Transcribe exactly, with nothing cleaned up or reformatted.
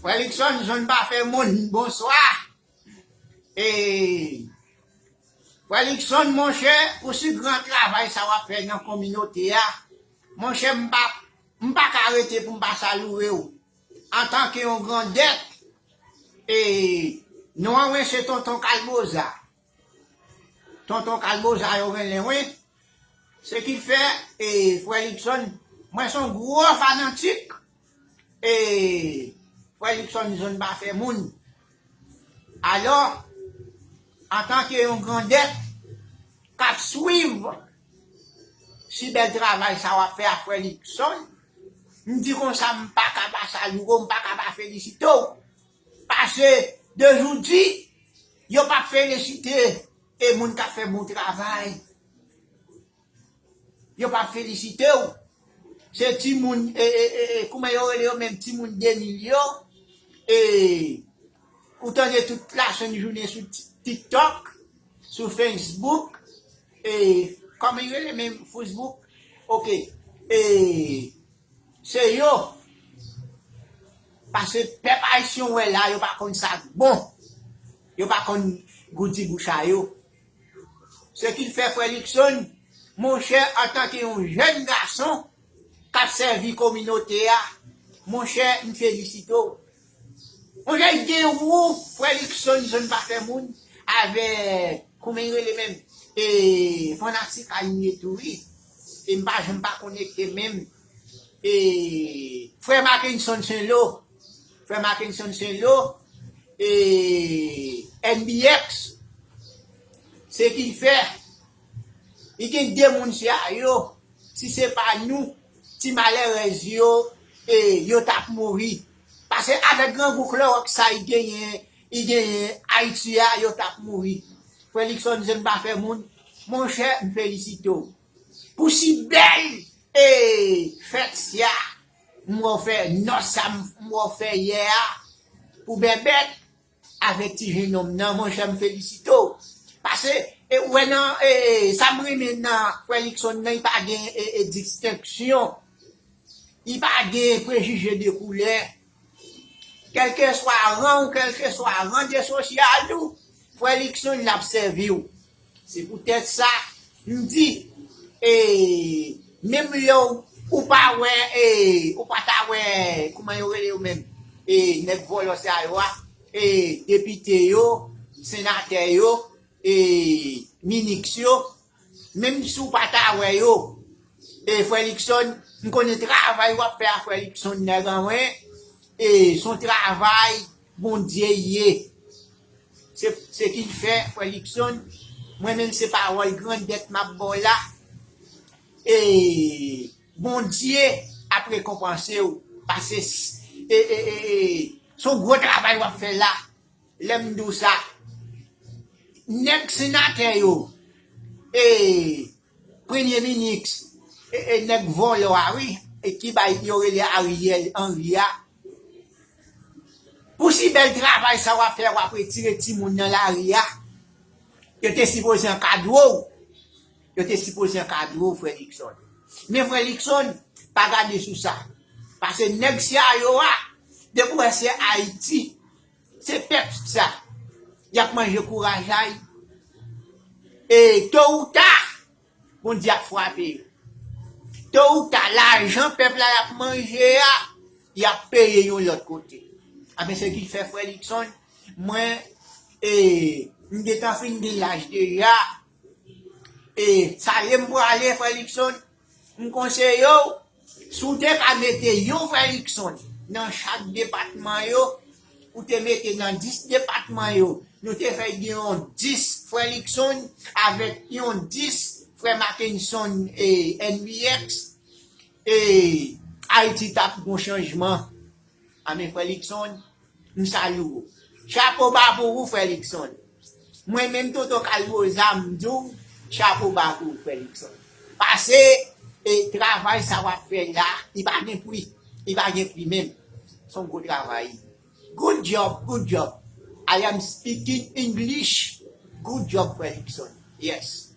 Frè Likson, zòn pa fè moun, bonswa. E, Frè Likson, monchè, pou si gran travay sa w ap fè nan kominote a, monchè, m pa, m pa ka rete pou m pa salye w. Antanke yon grandèt, e, non an mwen se Tonton Kalboza. Tonton Kalboza yo rele mwen. Se ki fè, e, Frè Likson, mwen se yon gwo fanatik, e, Frè Likson, zòn pa fè moun. Alò, antanke yon grandèt k ap swiv si bèl travay sa w ap fè a, Frè Likson, m di konsa, m pa ka pa salye w, m pa ka pa felisite w. Paske, de jou di, yo p ap felisite e moun k ap fè bon travay. Yo p ap felisite w. Se timoun, e, e, e, e, kouman yo rele yo menm, timoun de mil yo. E, ou tande tout lasenn jounen sou Ti-, TikTok, sou Facebook. E, kòman yo rele menm, Facebook? Ok. E, se yo. Paske pèp ayisyen w wè la, yo pa konn sa k bon. Yo pa konn goudi bouch a yo. Se ki fè, Frè Likson, monchè, antanke yon jèn gason k ap sèvi kominote a, monchè, m felisite w. Monchè, gen ou, Frè Likson, zòn pa fè moun, avèk, kouman li rele menm? E, fanatik a Inye tou, wi. E m pa janm pa konekte menm. E, Frè Mackenson Senlo, Frè Mackenson Senlo, e, N B X, se ki fè, li gen de moun se a yo, si se pa nou, ti malerèz yo, e, yo t ap mouri. Paske avèk grangou klowòks sa li genyen, li genyen Ayiti a, yo t ap mouri. Frè Likson, zòn pa fè moun, monchè, m felisite w. Pou si bèl, e, fèt sa, m wè w fè, nòs sa, m wè w fè yè a, pou Bèbèt, avèk ti jennonm nan, monchè, m felisite w. Paske, e, ou wè nan, e, e, sa m renmen nan Frè Likson nan, li pa gen, e, e, distenksyon. Li pa gen prejije de koulè. Kèlkeswa ran w, kèlkeswa rande sosyal ou, Frè Likson, l ap sèvi w. Se poutèt sa, m di, e, menm lè w, ou pa wè, e, ou pa ta wè, kouman yo rele yo menm, e, nèg vòlò sa yo a, e, depite yo, senatè yo, e, minis yo, menm si w pa ta wè yo, e, Frè Likson, m konnen travay w ap fè a, Frè Likson, nèg an mwen, e, se yon travay Bondye ye. Se, se ki fè, Frè Likson, mwen menm se pawòl grandèt m ap ba w la. E Bondye ap rekonpanse w. Paske s-, e, e, e, e, se yon gwo travay w ap fè la. Lè m di w sa, nèg senatè yo, e, premye minis, e, e, nèg vòlò a, wi, e ki bay yo rele Ariel Henry a. Pou si bèl travay sa w ap fè, w ap retire timoun nan lari a, yo te sipoze ankadre w. Yo te sipoze ankadre w, Frè Likson. Men Frè Likson, pa gade sou sa. Paske nèg sa yo a, depi w wè se Ayiti, se pèp sa, y ap manje kouraj a y. E to ou ta, Bondye ap frape yo. To ou ta, lajan pèp la y ap manje a, y ap peye yon lòt kote. Anben, se ki fè, Frè Likson, mwen, e, m gentan fin gen laj deja. E, salye m prale, Frè Likson, m konseye w, si w te ka mete yon Frè Likson nan chak depatman yo, ou te mete nan dis depatman yo, nou te fè gen yon dis Frè Likson avèk yon dis Frè Mackenson e N B X, e Ayiti t ap gon chanjman. Anben, Frè Likson, m salye w. Chapo ba pou ou, Frè Likson. Mwen menm, Tonton Kalboza, m di w, chapo ba pou ou, Frè Likson. Paske, e, travay sa w ap fè la, li pa gen pri. Li pa gen pri menm. Se yon gwo travay. Good job, good job. I am speaking English. Good job, Frè Likson. Yes.